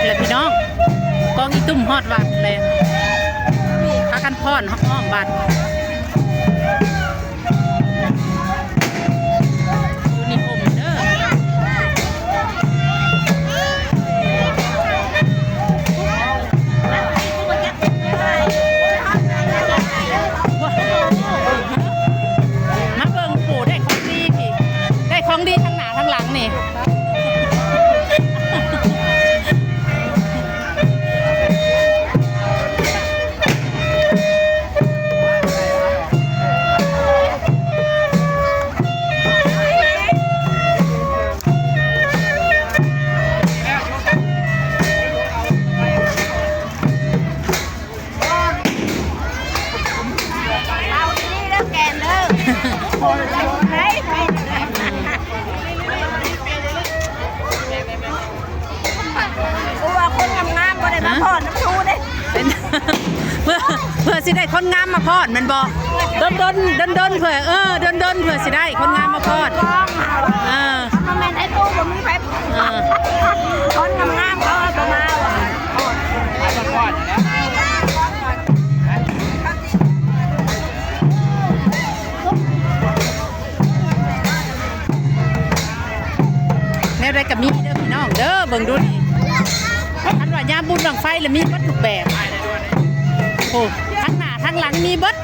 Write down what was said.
ແລ້ວພີ່ນ້ອງ ກອງອີຕຸ່ມຮອດວັດແລ້ວ ພາກັນຟ້ອນອ້ອມວັດ. ຢູ່ນິຄົມເດີ ມາເບິ່ງ ໂອ້ ໄດ້ຂອງດີພີ່ ໄດ້ຂອງດີທັງໜ້າທັງຫຼັງນີ້. ເອົາອີ່ຫຼີເດີແກນເດີ ໄປ ໄປ ກູວ່າຄົນງາມໆບໍ່ໄດ້ມາຟ້ອນນຳຊູເດ້ ເປັນ ເພື່ອ ເພື່ອຊິໄດ້ຄົນງາມມາຟ້ອນແມ່ນບໍ່? ດົນໆ ດົນໆ ເພື່ອ ເອີ ດົນໆ ເພື່ອຊິໄດ້ຄົນງາມມາຟ້ອນ ເອີ ຖ້າບໍ່ແມ່ນໄອ້ຕູ້ບໍ່ມີໃຜ ເອີ ຄົນງາມໆ ເຂົາກໍມາວ່າ ແນວໃດກໍມີເດີພີ່ນ້ອງເດີ ເບິ່ງດູນີ້ ຄັນວ່າຍາມບຸນບັ້ງໄຟລະມີເບິດທຸກແບບ ໂອ້ ທັງໜ້າທັງຫຼັງມີເບິດ.